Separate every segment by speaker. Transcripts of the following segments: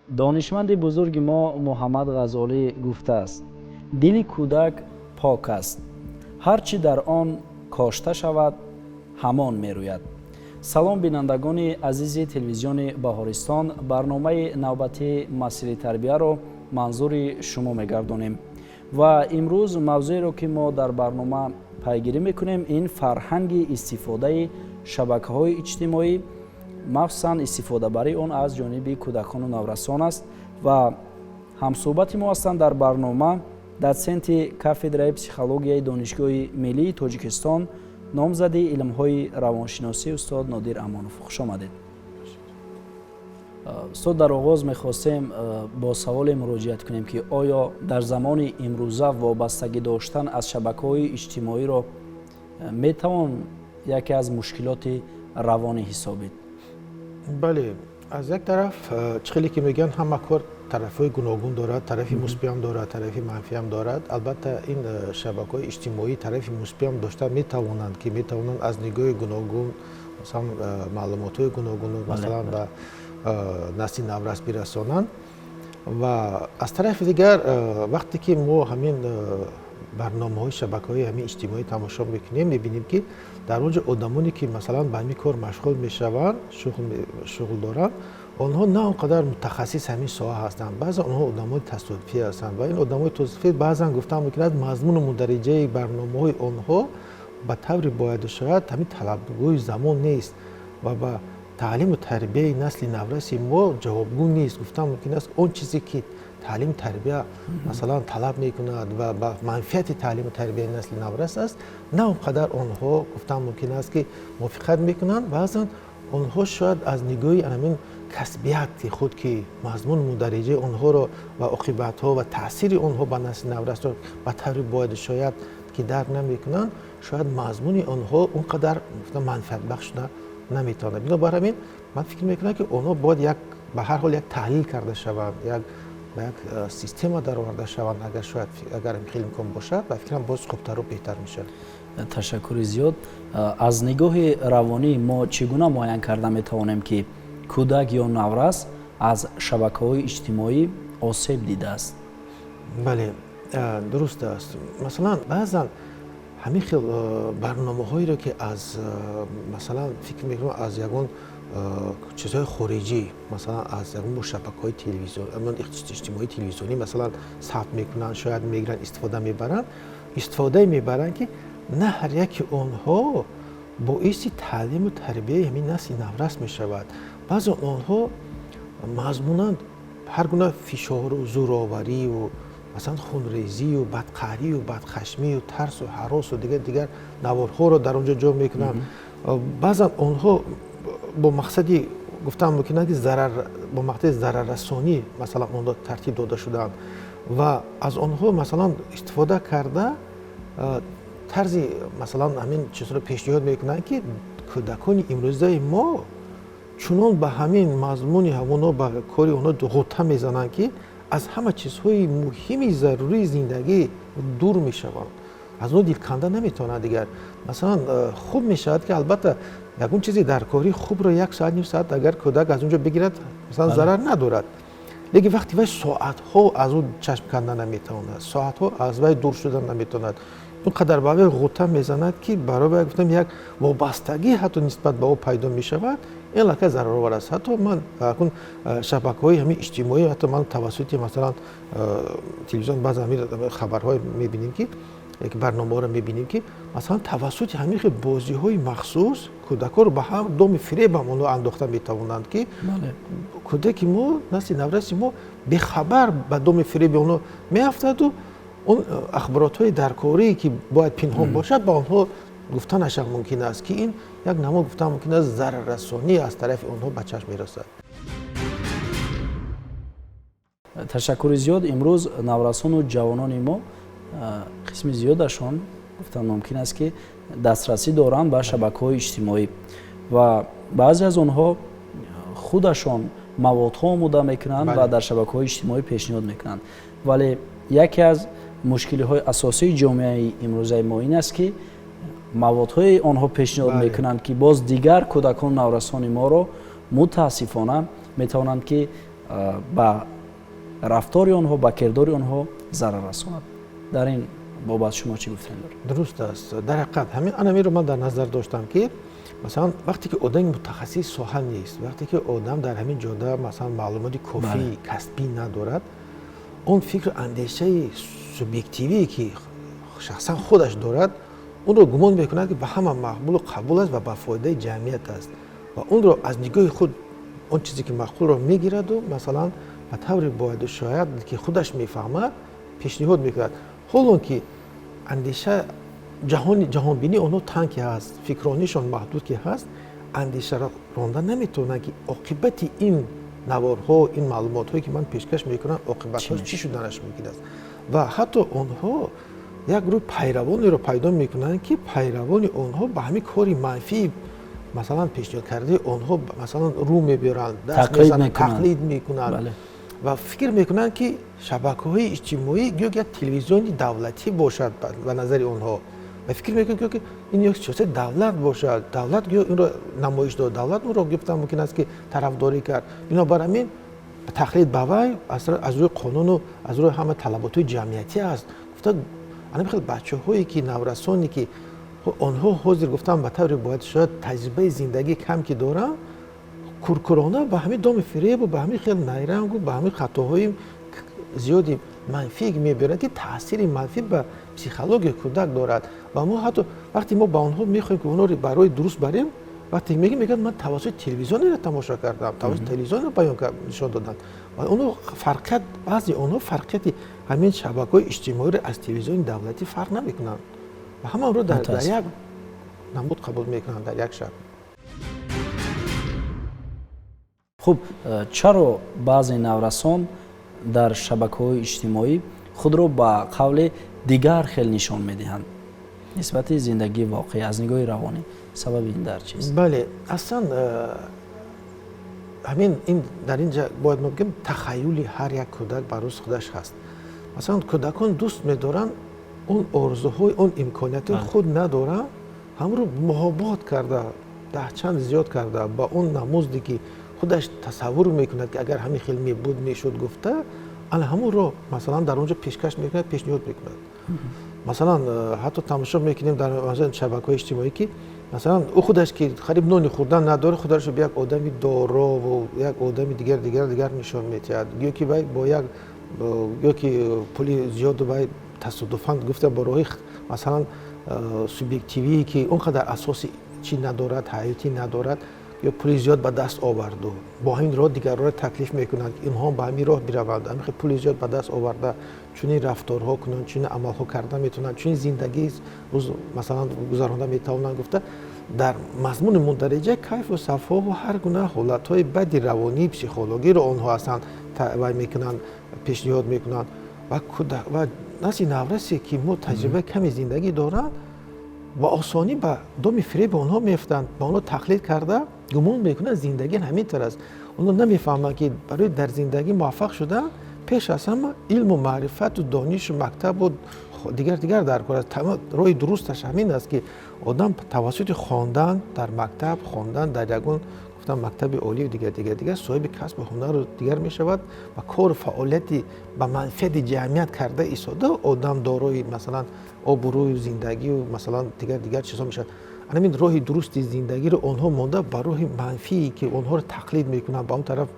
Speaker 1: Донишманди бузурги мо Муҳаммад Ғазолӣ гуфтааст: дили кӯдак пок аст, ҳар чӣ дар он кошта шавад, ҳамон мерӯяд. Салом, бинандагони азизи телевизиони Баҳористон. Барномаи навбатии Масири тарбияро манзури шумо мегардонем ва имрӯз мавзӯеро, ки мо дар барнома пайгирӣ мекунем, ин фарҳанги истифодаи шабакаҳои иҷтимоӣ, махсусан истифодабарии он аз ҷониби кӯдакону наврасон аст. Ва ҳамсӯҳбати мо ҳастанд дар барнома дотсенти кафедраи психологияи Донишгоҳи миллии Тоҷикистон, номзади илмҳои равоншиносӣ устод Нодир Амонов. Хуш омадед, устод. Дар оғоз мехостем бо саволе муроҷиат кунем, ки оё дар замони имрӯза вобастагӣ доштан аз шабакаҳои иҷтимоиро метавон яке аз мушкилоти равонӣ ҳисобид?
Speaker 2: Бале, аз як тараф, чӣ хеле ки мегӯянд, ҳама кор тарафҳои гуногун дорад, тарафи мусбиам дорад, тарафи манфиам дорад. Албатта, ин шабакаҳои иҷтимоӣ тарафи мусбиам дошта метавонанд, ки метавонанд аз нигоҳи гуногун, масалан, маълумотҳои гуногун, масалан, ба насли наврас бирасонанд. Ва аз тарафи дигар, вақте ки мо ҳамин барномаҳои шабакаҳои ҳамин иҷтимоӣ тамошо мекунем, мебинем, ки дар он ҷо одамоне, ки масалан ба ҳамин кор машғул мешаванд, шуғл доранд, онҳо на он қадар мутахассис ҳамин соҳа ҳастанд. Баъзан онҳо одамои тасодуфӣ ҳастанд ва ин одамои тасодуфӣ баъзан гуфтан мумкин аст, мазмуну мундариҷаи барномаҳои онҳо ба таври бояду шояд ҳамин талабгӯи замон нест ва ба таълиму тарбияи насли навраси мо ҷавобгӯ нест. Гуфтан мумкин аст, он чизе, ки таълиму тарбия, масалан, талаб мекунад ва ба манфиати таълиму тарбияи насли наврас аст, на он қадар онҳо, гуфтан мумкин аст, ки мувофиқат мекунанд. Баъзан онҳо шояд аз нигоҳи ҳамин касбияти худ, ки мазмуну мундариҷаи онҳоро ва оқибатҳо ва таъсири онҳо ба насли наврасро ба таври бояду шояд ки дарк намекунанд, шояд мазмуни онҳо он қадар манфиатбахш шуда наметавонад. Бинобар ҳамин, ман фикр мекунам, ки онҳо бояд як ба ҳар ҳол як таҳлил карда шаванд, як ба як система дароварда шаванд. Агар шояд, агар хеле имкон бошад, ба фикрам, боз хубтару беҳтар мешавад.
Speaker 1: Ташаккури зиёд. Аз нигоҳи равонӣ мо чӣ гуна муайян карда метавонем, ки кӯдак ё наврас аз шабакаҳои иҷтимоӣ осеб дидааст?
Speaker 2: Бале, дуруст аст. Масалан, баъзан ҳамин хел барномаҳоеро, ки аз, масалан, фикр мекунам, аз ягон чизҳои хориҷӣ, масалан, аз ягон шабакаҳои телевизион, иҷтимоии телевизионӣ, масалан, сабт мекунанд, шояд мегиранд, истифода мебаранд, истифодае мебаранд, ки на ҳар яки онҳо боиси таълиму тарбияи ҳамин насли наврас мешавад. Баъзе онҳо мазмунан ҳар гуна фишору зӯроварию, масалан, хунрезию бадқаҳрию бадхашмию тарсу ҳаросу дигар дигар наворҳоро дар он ҷо ҷо мекунанд. Баъзан онҳо бо мақсади, гуфтан мумкин аст, ки зарар, бо мақсади зараррасонӣ, масалан, онҳо тартиб дода шудаанд ва аз онҳо, масалан, истифода карда, тарзи, масалан, ҳамин чизҳоро пешниҳод мекунанд, ки кӯдакони имрӯзаи мо чунон ба ҳамин мазмуни ҳамонҳо, ба кори онҳо ғӯта мезананд, ки аз ҳама чизҳои муҳими зарурии зиндагӣ дур мешаванд, аз онҳо дилканда наметавонанд дигар. Масалан, хуб мешавад, ки албатта ягон чизи даркории хубро як соат, ним соат агар кӯдак аз он ҷо бигирад, масалан, зарар надорад. Лекин вақте вай соатҳо аз ӯ чашм канда наметавонад, соатҳо аз вай дур шуда наметавонад, он қадар ба вай ғӯта мезанад, ки барои вай, гуфтам, як вобастагӣ ҳатто нисбат ба ӯ пайдо мешавад, ин аллакай зараровар аст. Ҳатто ман акун шабакаҳои ҳамин иҷтимоӣ, ҳатто ман тавассути, масалан, телевизион баъзе ҳамин хабарҳое мебинем, ки як барномаҳоро мебинем, ки масалан, тавассути ҳамин хел бозиҳои махсус кӯдакҳоро ба ҳар доми фиребам онҳо андохта метавонанд, ки кӯдаки мо, насли навраси мо бехабар ба доми фиреби онҳо меафтаду он ахборотҳои даркорие, ки бояд пинҳон бошад, ба онҳо гуфтанашам мумкин аст, ки ин як намуд, гуфтан мумкин аст, зараррасонӣ аз тарафи онҳо ба чашм мерасад.
Speaker 1: Ташаккури зиёд. Имрӯз наврасону ҷавонони мо, қисми зиёдашон, гуфтан мумкин аст, ки дастрасӣ доранд ба шабакаҳои иҷтимоӣ ва баъзе аз онҳо худашон маводҳо омода мекунанд ва дар шабакаҳои иҷтимоӣ пешниҳод мекунанд. Вале яке аз мушкилиҳои асосии ҷомеаи имрӯзаи мо ин аст, ки маводҳои онҳо пешниҳод мекунанд, ки боз дигар кӯдакон, наврасони моро мутаассифона метавонанд, ки Ба рафтори онҳо, ба кирдори онҳо зарар расонад. Дар ин бобат шумо чӣ гуфтан доред?
Speaker 2: Дуруст аст. Дар ҳақиқат ҳамин анамиро ман дар назар доштам, ки масалан, вақте ки одами мутахассис соҳа нест, вақте ки одам дар ҳамин ҷода, масалан, маълумоти кофии касбӣ надорад, он фикру андешаи субъективие, ки шахсан худаш дорад, онро гумон мекунад, ки ба ҳама мақбулу қабул аст ва ба фоидаи ҷамъият аст, ва онро аз нигоҳи худ он чизе ки маъқулро мегираду, масалан, ба таври бояду шояд, ки худаш мефаҳмад, пешниҳод мекунад. Ҳолон ки андеша, ҷаҳонбинии онҳо танг ки ҳаст, фикронишон маҳдуд ки ҳаст, андешаро ронда наметавонанд, ки оқибати ин наворҳо, ин маълумотҳое, ки ман пешкаш мекунам, оқибатҳош чӣ шуданаш мумкин аст. Ва ҳатто онҳо як гурӯҳ пайравонеро пайдо мекунанд, ки пайравони онҳо ба ҳамин кори манфӣ, масалан, пешниҳод кардаи онҳо, масалан, рӯ мебиёранд, даст мезананд, тақлид мекунанд ва фикр мекунанд, ки шабакаҳои иҷтимоӣ гӯё як телевизиони давлатӣ бошад ба назари онҳо, ва фикр мекунанд, ки ин як сиёсати давлат бошад, давлат гӯё инро намоиш дод, давлат онро, гуфтан мумкин аст, ки тарафдорӣ кард, бинобар ҳамин тақлид ба вай аз рӯи қонуну аз рӯи ҳама талаботҳои ҷамъиятӣ аст, гуфта. Ана хел бачаҳое ки, наврасоне ки онҳо ҳозир, гуфтам, ба таври бояд шояд таҷрибаи зиндагӣ кам ки доранд, куркурона ба ҳамин доми фиребу ба ҳамин хел найрангу ба ҳамин хатоҳои зиёди манфӣ мебиёранд, ки таъсири манфӣ ба психологияи кӯдак дорад. Ва мо ҳатто вақте мо ба онҳо мехоҳем, ки онҳоро ба роҳи дуруст барем, вақте мегӯем, мегӯянд: «Ман тавассути телевизион инро тамошо кардам, тавассути телевизион баён нишон доданд». Ва онҳо фарқият, баъзе онҳо фарқияти ҳамин шабакаҳои иҷтимоиро аз телевизиони давлатӣ фарқ намекунанд ва ҳама онро дар як намуд қабул мекунанд, дар як шакл.
Speaker 1: Хуб, чаро баъзе наврасон дар шабакаҳои иҷтимоӣ худро ба қавле дигар хел нишон медиҳанд нисбати зиндагии воқеӣ? Аз нигоҳи равонӣ сабаби ин дар чист?
Speaker 2: Бале, аслан ҳамин ин дар ин ҷа бояд мо бигӯем, тахаюли ҳар як кӯдак ба рӯз худаш ҳаст. Масалан, кӯдакон дӯст медоранд он орзуҳои, он имкониятҳои худ надоранд, ҳамро муҳобот карда, даҳчанд зиёд карда, ба он намузде, ки худаш тасаввур мекунад, ки агар ҳамин хел мебуд, мешуд, гуфта, ана ҳамонро, масалан, дар он ҷо пешкаш мекунад, пешниҳод мекунад. Масалан, ҳатто тамошо мекунем дар шабакаҳои иҷтимоӣ, ки, масалан, ӯ худаш, ки қариб нони хӯрдан надорад, худашро ба як одами дорову як одами дигар, дигар, дигар нишон медиҳад, ё ки вай бо як, ё ки пули зиёду вай тасодуфан, гуфта, бо роҳи, масалан, субъективие, ки он қадар асоси чӣ надорад, ҳаётӣ надорад, ё пули зиёд ба даст оварду, бо ҳамин роҳ дигарро таклиф мекунанд, инҳо ба ҳамин роҳ бираванд, ҳамин хел пули зиёд ба даст оварда, чунин рафторҳо кунанд, чунин амалҳо карда метавонанд, чунин зиндагӣ рӯз, масалан, гузаронда метавонанд, гуфта, дар мазмуни мундариҷа кайфу сафову ҳар гуна ҳолатҳои бади равонии психологиро онҳо ҳастанд вай мекунанд, пешниҳод мекунанд. Ва кӯдак ва насли наврасе, ки мо таҷрибаи ками зиндагӣ доранд, ба осонӣ ба доми фиреби онҳо меафтанд, ба онҳо тақлид карда, гумон мекунанд, зиндагӣ ҳамин тавр аст. Онҳо намефаҳманд, ки барои дар зиндагӣ муваффақ шудан пеш аз ҳама илму маърифату донишу мактабу дигар, дигар дар кор аст. Роҳи дурусташ ҳамин аст, ки одам тавассути хондан дар мактаб, хондан дар ягон, гуфтам, мактаби олию дигар, дигар, дигар, соҳиби касбу ҳунару дигар мешавад ва кору фаъолияти ба манфиати ҷамъият карда истода, одам дорои, масалан, обрӯю зиндагию, масалан, дигар, дигар чизҳо мешавад. Ҳамин роҳи дурусти зиндагиро онҳо монда, ба роҳи манфие, ки онҳоро тақлид мекунанд, ба он тараф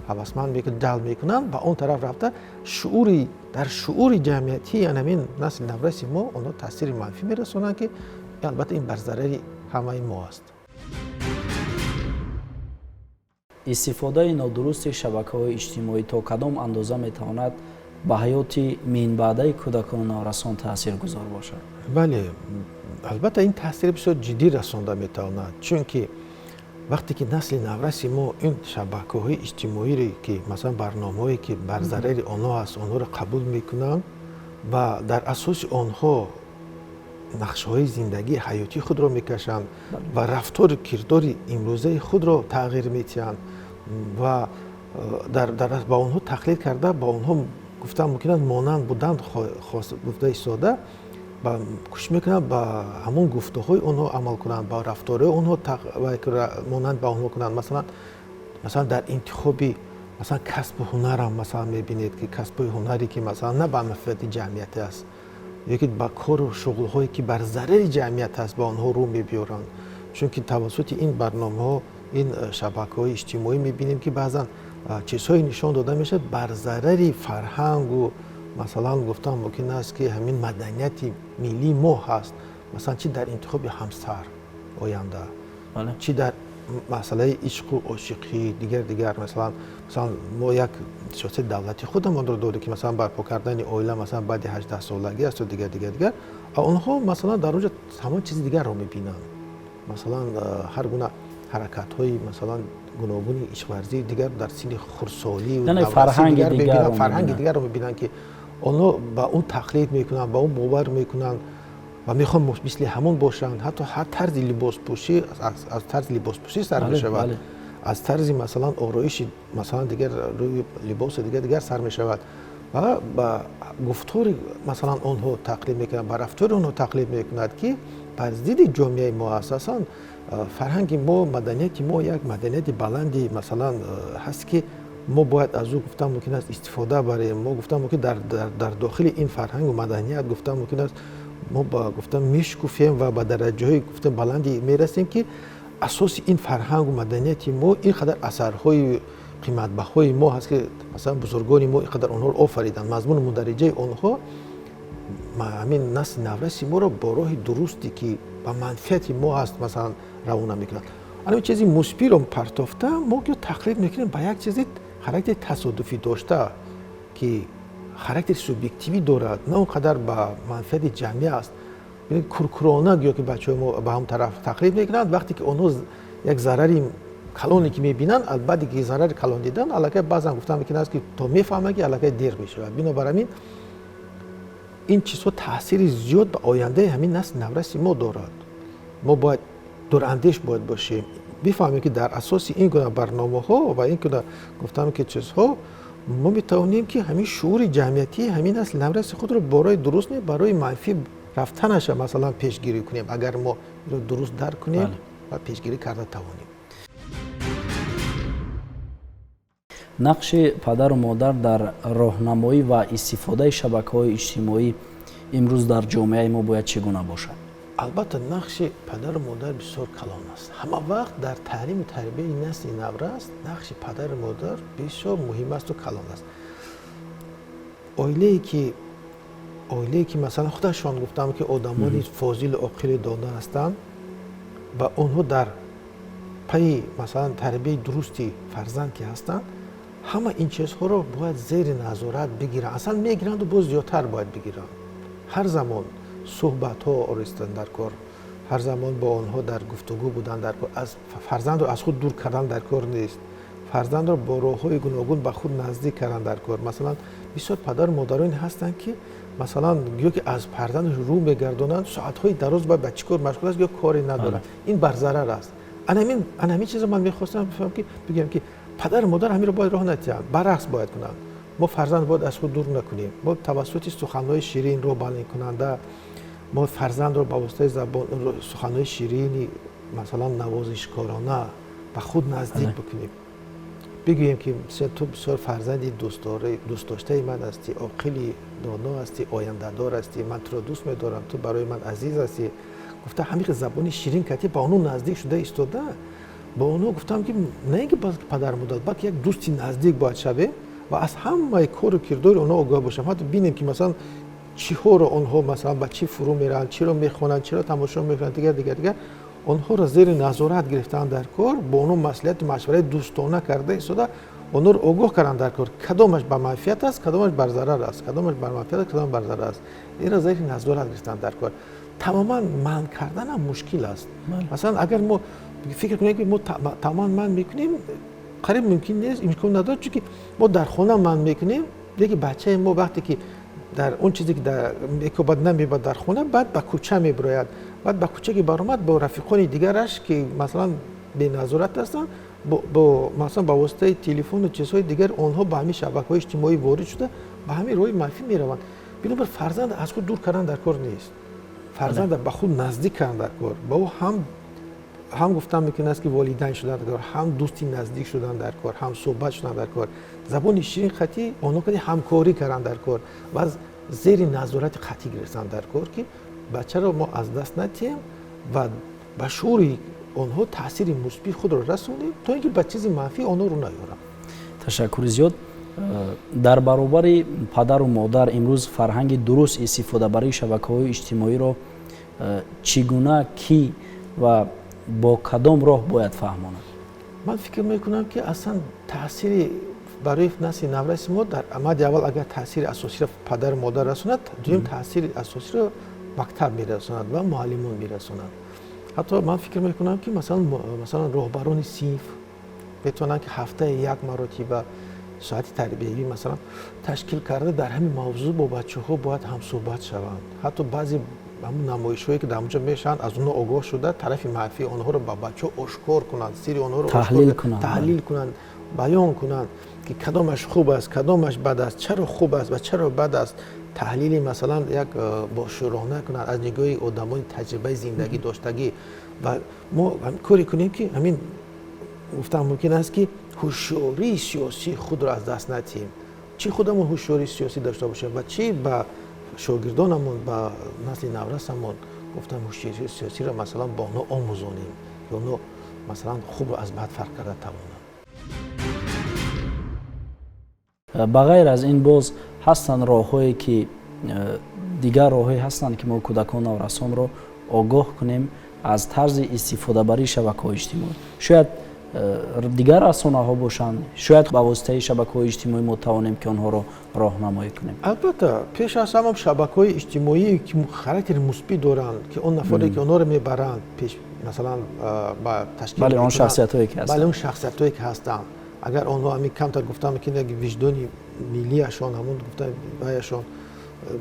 Speaker 2: ҳавасманд мекунанд, ҷалб мекунанд, ба он тараф рафта, шуури дар шуури ҷамъиятии ҳамин насли навраси мо онҳо таъсири манфӣ мерасонанд, ки албатта ин бар зарари ҳамаи мо аст.
Speaker 1: Истифодаи нодурусти шабакаҳои иҷтимоӣ то кадом андоза метавонад ба ҳаёти минбаъдаи кӯдакону наврасон таъсиргузор бошад?
Speaker 2: Бале, албатта, ин таъсири бисёр ҷиддӣ расонда метавонад, чунки вақте ки насли навраси мо ин шабакаҳои иҷтимоире, ки, масалан, барномаҳое, ки бар зарари онҳо аст, онҳоро қабул мекунанд ва дар асоси онҳо нақшаҳои зиндагии ҳаётии худро мекашанд ва рафтору кирдори имрӯзаи худро тағйир медиҳанд ва ба онҳо тақлид карда, ба онҳо, гуфтан мумкин аст, монанд будан гуфта истода, кӯшиш мекунанд ба ҳамон гуфтаҳои онҳо амал кунанд, ба рафторҳои онҳо монанд ба онҳо кунанд. Масалан, дар интихоби Масалан, касбу ҳунарам, масалан, мебинед, ки касбҳои ҳунаре, ки масалан на ба манфиати ҷамъият аст, ё ки ба кору шуғлҳое, ки бар зарари ҷамъият аст, ба онҳо рӯ мебиёранд. Чунки тавассути ин барномаҳо, ин шабакаҳои иҷтимоӣ мебинем, ки баъзан чизҳое нишон дода мешавад бар зарари фарҳангу, масалан, гуфтан мумкин аст, ки ҳамин маданияти миллии мо ҳаст. Масалан, чӣ дар интихоби ҳамсар оянда, чӣ дар масъалаи ишқу ошиқӣ, дигар дигар. Масалан, мо як сиёсати давлати худамонро дорем, ки масалан барпо кардани оила масалан баъди 18-солагӣ асту дигар, дигар, дигар. А онҳо масалан дар онҷо ҳамон чизи дигарро мебинанд. Масалан, ҳар гуна ҳаракатҳои масалан гуногуни ишқварзии дигар дар синни хурдсолӣ, фарҳанги дигарро мебинанд, ки онҳо ба он тақлид мекунанд, ба он бовар мекунанд ва мехоҳанд мисли ҳамон бошанд. Ҳатто ҳар тарзи либоспӯшӣ, аз тарзи либоспӯшӣ сар мешавад, аз тарзи масалан ороиши масалан дигар рӯи либосу дигар дигар сар мешавад ва ба гуфтори масалан онҳо тақлид мекунанд, ба рафтори онҳо тақлид мекунад, ки бар зидди ҷомеаи мо аст. Аслан фарҳанги мо, маданияти мо як маданияти баланди масалан ҳаст, ки мо бояд аз ӯ, гуфтан мумкин аст, истифода барем. Мо, гуфтан мумкин, дар дохили ин фарҳангу маданият, гуфтан мумкин аст, мо ба гуфтан мешукуфем ва ба дараҷаҳои гуфтан баланди мерасем, ки асоси ин фарҳангу маданияти мо ин қадар асарҳои қиматбаҳои мо ҳаст, ки масалан бузургони мо ин қадар онҳоро офариданд. Мазмуну мундариҷаи онҳо ҳамин насли навраси моро бо роҳи дурусте, ки ба манфиати мо ҳаст, масалан равона мекунад. Ҳамин чизи мусбиро партофта, мо ки тақлид мекунем ба як чизи характери тасодуфӣ дошта, ки характери субъективӣ дорад, на он қадар ба манфиати ҷамъия аст. Куркурона гӯё ки бачаҳои мо ба ҳам тараф тақлид мекунанд. Вақте ки онҳо як зарари калоне ки мебинанд, баъде ки зарари калон дидан, аллакай баъзан гуфтан мумкин аст, ки то мефаҳманд, ки аллакай дер мешавад. Бинобар ҳамин ин чизҳо таъсири зиёд ба ояндаи ҳамин насли навраси мо дорад. Мо бояд дурандеш бояд бошем, бифаҳмем, ки дар асоси ин гуна барномаҳо ва ин гуна, гуфтам, ки чизҳо мо метавонем, ки ҳамин шуури ҷамъиятии ҳамин насли навраси худро барои дуруст не, барои манфӣ рафтанаша масалан пешгирӣ кунем, агар мо инро дуруст дарк кунем ва пешгирӣ карда тавонем.
Speaker 1: Нақши падару модар дар роҳнамоӣ ва истифодаи шабакаҳои иҷтимоӣ имрӯз дар ҷомеаи мо бояд чӣ гуна бошад?
Speaker 2: Албатта, нақши падару модар бисёр калон аст. Ҳама вақт дар таълиму тарбияи насли наврас нақши падару модар бисёр муҳим асту калон аст. Оилае ки масалан худашон, гуфтам, ки одамони фозилу оқили доно ҳастанд ва онҳо дар пайи масалан тарбияи дурусти фарзанд ки ҳастанд, ҳама ин чизҳоро бояд зери назорат бигиранд. Аслан мегиранду боз зиёдтар бояд бигиранд. Ҳар замон суҳбатҳо ористан дар кор, ҳар замон бо онҳо дар гуфтугӯ будан дар кор. Аз фарзандро аз худ дур кардан дар кор нест, фарзандро бо роҳҳои гуногун ба худ наздик кардан дар кор. Масалан, бисёр падару модароне ҳастанд, ки масалан гӯё ки аз фарзандаш рӯ мегардонанд, соатҳои дароз бояд ба чӣ кор машғул аст, гӯё коре надорад. Ин бар зарар аст. Ана ҳамин чизро ман мехостам бифаҳмам, ки бигӯям, ки падару модар ҳаминро бояд роҳ надиҳанд, баръакс бояд кунанд. Мо фарзанд бояд аз худ дур накунем. Мо тавассути суханҳои ширин, роҳ баландкунанда, мо фарзандро ба воситаи забон, суханҳои ширини масалан навозишкорона ба худ наздик бикунем, бигӯем, ки ту бисёр фарзанди дӯстдоштаи ман ҳастӣ, оқили доно ҳастӣ, ояндадор ҳастӣ, ман туро дӯст медорам, ту барои ман азиз ҳастӣ, гуфта, ҳамин забони ширин кардӣ, ба онҳо наздик шуда истода, ба онҳо гуфтам, ки на ин ки падару модар, балки як дӯсти наздик бояд шавем ва аз ҳамаи кору кирдори онҳо огоҳ бошем. Ҳатто бинем, ки масалан чиҳоро онҳо масалан ба чӣ фурӯ мераванд, чиро мехонанд, чиро тамошо мекунанд, дигар, дигар, дигар. Онҳоро зери назорат гирифтан дар кор, бо онҳо маслиҳату машвараи дӯстона карда истода, онҳоро огоҳ кардан дар кор, кадомаш ба манфиат аст, кадомаш бар зарар аст, кадомаш бар манфиат аст, кадомаш бар зарар аст. Инро зери назорат гирифтан дар кор. Тамоман манъ карданам мушкил аст. Масалан, агар мо фикр кунем, ки мо тамоман манъ мекунем, қариб мумкин нест, имкон надорад, чунки мо дар хона манъ мекунем, леки бачаи мо вақте ки дар он чизе ки мекобад, намебад дар хона, баъд ба кӯча мебирояд. Баъд ба кӯча ки баромад, бо рафиқони дигараш, ки масалан беназорат ҳастанд, бо масалан ба воситаи телефону чизҳои дигар онҳо ба ҳамин шабакаҳои иҷтимоӣ ворид шуда, ба ҳамин роҳи манфӣ мераванд. Бинобар фарзанд аз худ дур кардан дар кор нест, фарзанда ба худ наздик кардан дар кор, ба ӯ ҳам Ҳам гуфтан мумкин аст, ки волидайн шудан дар кор, ҳам дӯсти наздик шудан дар кор, ҳам суҳбат шудан дар кор, забони ширин қатъӣ онҳо кади ҳамкорӣ кардан дар кор ва зери назорати қатъӣ гирифтан дар кор, ки бачаро мо аз даст натиҳем ва ба шуури онҳо таъсири мусбии худро расонем, то ин ки ба чизи манфӣ онҳо рӯ наёранд.
Speaker 1: Ташаккури зиёд. Дар баробари падару модар имрӯз фарҳанги дуруст истифодабарии шабакаҳои иҷтимоиро чӣ гуна, кӣ ва бо кадом роҳ бояд фаҳмонад?
Speaker 2: Ман фикр мекунам, ки аслан таъсири барои насли навраси мо дар амади аввал агар таъсири асосиро падару модар расонад, дуюм таъсири асосиро мактаб мерасонад ва муаллимон мерасонанд. Ҳатто ман фикр мекунам, ки масалан роҳбарони синф метавонанд, ки ҳафтаи як маротиба соати тарбиявӣ, масалан, ташкил карда, дар ҳамин мавзӯъ бо бачаҳо бояд ҳамсӯҳбат шаванд. Ҳатто баъзе ҳамун намоишҳое, ки дар онҷо мешаванд, аз онҳо огоҳ шуда, тарафи манфии онҳоро ба бачаҳо ошкор кунанд, сири онҳоро таҳлил кунанд, баён кунанд, ки кадомаш хуб аст, кадомаш бад аст, чаро хуб аст ва чаро бад аст. Таҳлили, масалан, як бошӯрона кунанд аз нигоҳи одамони таҷрибаи зиндагӣ доштагӣ. Ва мо коре кунем, ки ҳамин гуфтан мумкин аст, ки ҳушёрии сиёсии худро аз даст натиҳем, чӣ худамон ҳушёрии сиёсӣ дошта бошем ва чӣ ба шогирдонамон, ба насли наврасамон, гуфтам, ҳушёрии сиёсиро, масалан, ба онҳо омӯзонем, ки онҳо, масалан, хубро аз бад фарқ карда тавонанд.
Speaker 1: Ба ғайр аз ин боз ҳастанд роҳҳое, ки дигар роҳҳое ҳастанд, ки мо кӯдакон, наврасонро огоҳ кунем аз тарзи истифодабарии шабакаҳои иҷтимоӣ? Шояд дигар расонаҳо бошанд, шояд ба воситаи шабакаҳои иҷтимоӣ мо тавонем, ки онҳоро роҳнамоӣ кунем.
Speaker 2: Албатта, пеш аз ҳама шабакаҳои иҷтимоӣ, ки характери мусбӣ доранд, ки он нафаре, ки онҳоро мебаранд пеш, масалан, ба ташкил,
Speaker 1: бале, он шахсиятҳое ки
Speaker 2: ҳастанд, бале, он шахсиятҳое ки ҳастанд, агар онҳо ҳамин камтар, гуфтам, ки як виҷдони миллиашон, ҳамон гуфтам ваяшон,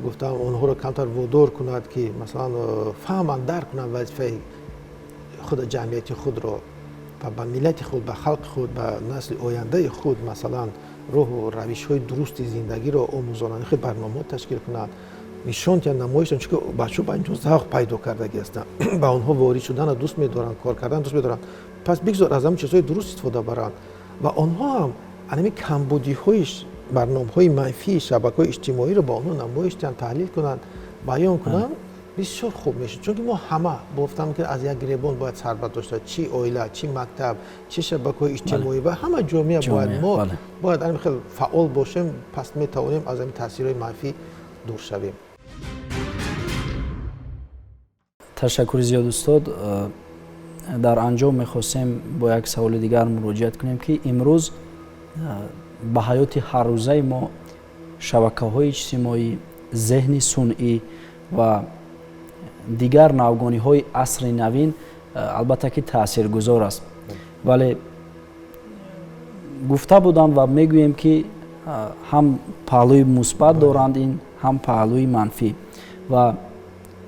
Speaker 2: гуфтам, онҳоро камтар водор кунад, ки, масалан, фаҳманд, дарк кунанд вазифаи худ, ҷамъияти худро ва ба миллати худ, ба халқи худ, ба насли ояндаи худ, масалан, роҳу равишҳои дурусти зиндагиро омӯзонанд, хел барномаҳо ташкил кунанд, нишон диҳанд, намоиш диҳанд, чунки бачаҳо ба ин завқ пайдо кардагӣ ҳастанд, ба онҳо ворид шуданро дӯст медоранд, кор кардан дӯст медоранд. Пас бигзор аз ҳамин чизҳои дуруст истифода баранд ва онҳо ҳам ҳамин камбудиҳои барномаҳои манфии шабакаҳои иҷтимоиро ба онҳо намоиш диҳанд, таҳлил кунанд, баён кунанд, бисёр хуб мешавад. Чунки мо ҳама гуфтам, ки аз як гиребон бояд сар бардошта, чӣ оила, чӣ мактаб, чӣ шабакаҳои иҷтимоӣ ва ҳама ҷомеа бояд, мо бояд ҳамин хел фаъол бошем, пас метавонем аз ҳамин таъсирҳои манфӣ дур шавем.
Speaker 1: Ташаккури зиёд, устод. Дар анҷом мехостем бо як саволи дигар муроҷиат кунем, ки имрӯз ба ҳаёти ҳаррӯзаи мо шабакаҳои иҷтимоӣ, зеҳни сунъӣ ва дигар навгониҳои асри навин албатта ки таъсиргузор аст, вале гуфта будам ва мегӯем, ки ҳам паҳлӯи мусбат доранд ин, ҳам паҳлӯи манфӣ, ва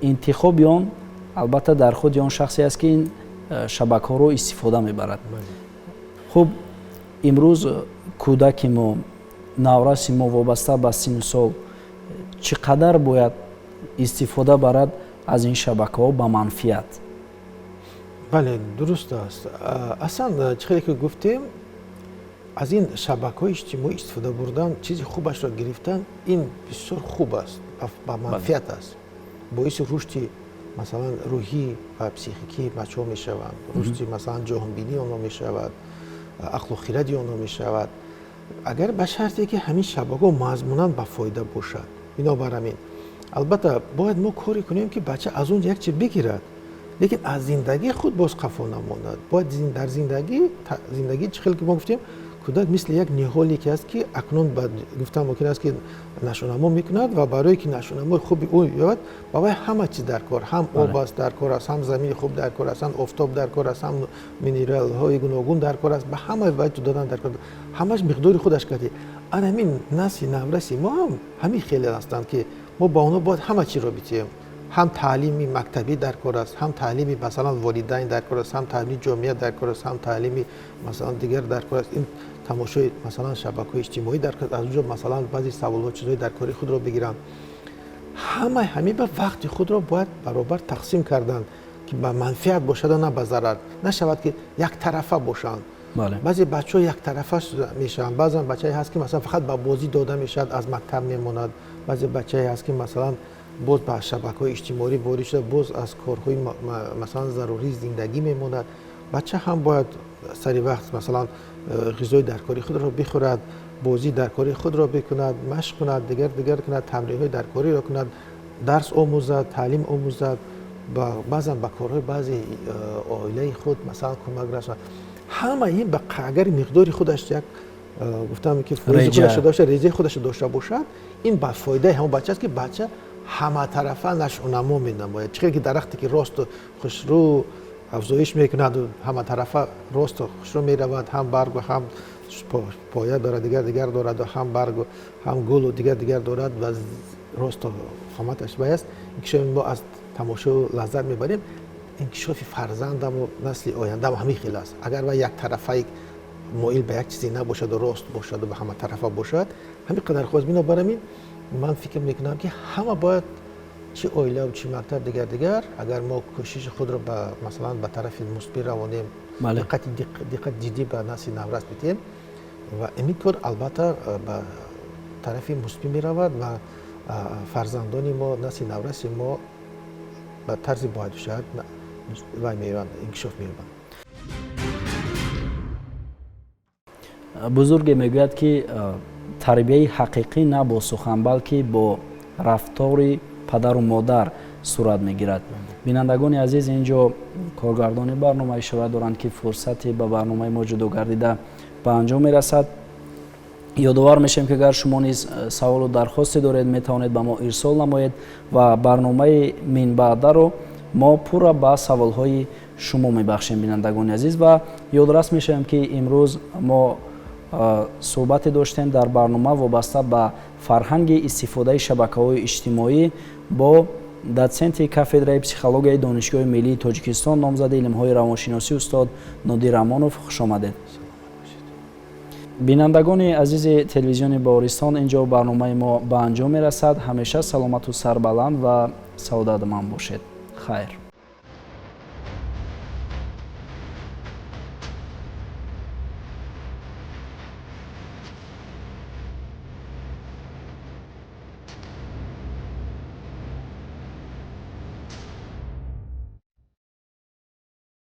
Speaker 1: интихоби он албатта дар худи он шахсе аст, ки ин шабакаҳоро истифода мебарад. Хуб, имрӯз кӯдаки мо, навраси мо вобаста ба синну сол чӣ қадар бояд истифода барад аз ин шабакаҳо ба манфиат?
Speaker 2: Бале, дуруст аст. Аслан, чӣ хеле ки гуфтем, аз ин шабакаҳои иҷтимоӣ истифода бурдан, чизи хубашро гирифтан, ин бисёр хуб аст, ба манфиат аст, боиси рушди, масалан, рӯҳӣ ва психикии бачаҳо мешаванд, рушди, масалан, ҷоҳонбинии онҳо мешавад, ақлу хиради онҳо мешавад, агар ба шарте ки ҳамин шабакаҳо мазмунан ба фоида бошад. Бинобар ҳамин, албатта, бояд мо коре кунем, ки бача аз он як чиз бигирад, лекин аз зиндагии худ боз қафо намонад. Бояд дар зиндагӣ, чӣ хеле ки мо гуфтем, кӯдак мисли як ниҳоле ки аст, ки акнун гуфтан мумкин аст, ки нашъунамо мекунад, ва барое ки нашъунамои хуби ӯ ёбад, ба вай ҳама чиз дар кор, ҳам об аст дар кор аст, ҳам замини хуб дар кор аст, ҳам офтоб дар кор аст, ҳам минералҳои гуногун дар кор аст, ба ҳама вай додан дар кор, ҳамаш миқдори худаш кардӣ. Ана ҳамин насли навраси мо ҳам ҳамин хеле ҳастанд, ки мо ба онҳо бояд ҳама чизро бидиҳем. Ҳам таълими мактабӣ дар кор аст, ҳам таълими, масалан, волидайн дар кор аст, ҳам таълими ҷомеа дар кор аст, ҳам таълими, масалан, дигар дар кор аст, ин тамошои, масалан, шабакаҳои иҷтимоӣ дар кор аст, аз он ҷо, масалан, баъзе саволҳо, чизҳои дар кори худро бигиранд. Ҳамаи ҳамин ба вақти худро бояд баробар тақсим карданд, Ки ба манфиат бошаду на ба зарар. Нашавад, ки яктарафа бошанд. Баъзе бачаҳо яктарафа мешаванд. Баъзан бачае ҳаст, ки масалан, фақат ба бозӣ дода мешавад, аз мактаб мемонад. Баъзе бачае ҳаст, ки масалан, боз ба шабакаҳои иҷтимоӣ ворид шуда, боз аз корҳои, масалан, зарурии зиндагӣ мемонад. Бача ҳам бояд сари вақт, масалан, ғизои даркории худро бихӯрад, бозии даркории худро бикунад, машқ кунад, дигар дигар кунад, тамринҳои даркориро кунад, дарс омӯзад, таълим омӯзад, баъзан ба корҳои баъзе оилаи худ, масалан, кӯмак расонад. Ҳама ин ба агар миқдори худаш, як гуфтам, ки худашо дошта, реҷаи худашо дошта бошад, ин ба фоидаи ҳамон бача аст, ки бача ҳаматарафа нашъунамо менамояд. Чӣ ки дарахте ки росту хушрӯ афзоиш мекунаду ҳаматарафа росту хушрӯ меравад, ҳам баргу, ҳам поя дорад, дигар дигар дораду, ҳам баргу, ҳам гулу дигар дигар дорад ва росту қоматаш вай аст, инкишофи мо аз тамошою лаззат мебарем. Инкишофи фарзандаму насли ояндаам ҳамин хел аст. Агар вай яктарафаи моил ба як чизе набошаду рост бошаду ба ҳаматарафа бошад, ҳамин қадар хост. Бинобар ин ман фикр мекунам, ки ҳама бояд, чӣ оилаву чӣ мактаб, дигар дигар, агар мо кӯшиши худро ба, масалан, ба тарафи мусбӣ равонем, диққати ҷиддӣ ба насли наврас бидиҳем ва ин кор албатта ба тарафи мусбӣ меравад ва фарзандони мо, насли навраси мо ба тарзи бояду шояд вай меёбанд, инкишоф меёбанд.
Speaker 1: Бузурге мегӯяд, ки тарбияи ҳақиқӣ на бо сухан, балки бо рафтори падару модар сурат мегирад. Бинандагони азиз, ин ҷо коргардони барнома ишора доранд, ки фурсате ба барномаи мо ҷудо гардида ба анҷом мерасад. Ёдовар мешавем, ки агар шумо низ саволу дархосте доред, метавонед ба мо ирсол намоед ва барномаи минбаъдаро мо пурра ба саволҳои шумо мебахшем. Бинандагони азиз, ва ёдрас мешавем, ки имрӯз мо суҳбате доштем дар барнома вобаста ба фарҳанги истифодаи шабакаҳои иҷтимоӣ бо дотсенти кафедраи психологияи Донишгоҳи миллии Тоҷикистон, номзади илмҳои равоншиносӣ устод Нодир Амонов. Хушомадед. Бинандагони азизи телевизиони Баҳористон, ин ҷо барномаи мо ба анҷом мерасад. Ҳамеша саломату сарбаланд ва саодатманд бошед. Хайр.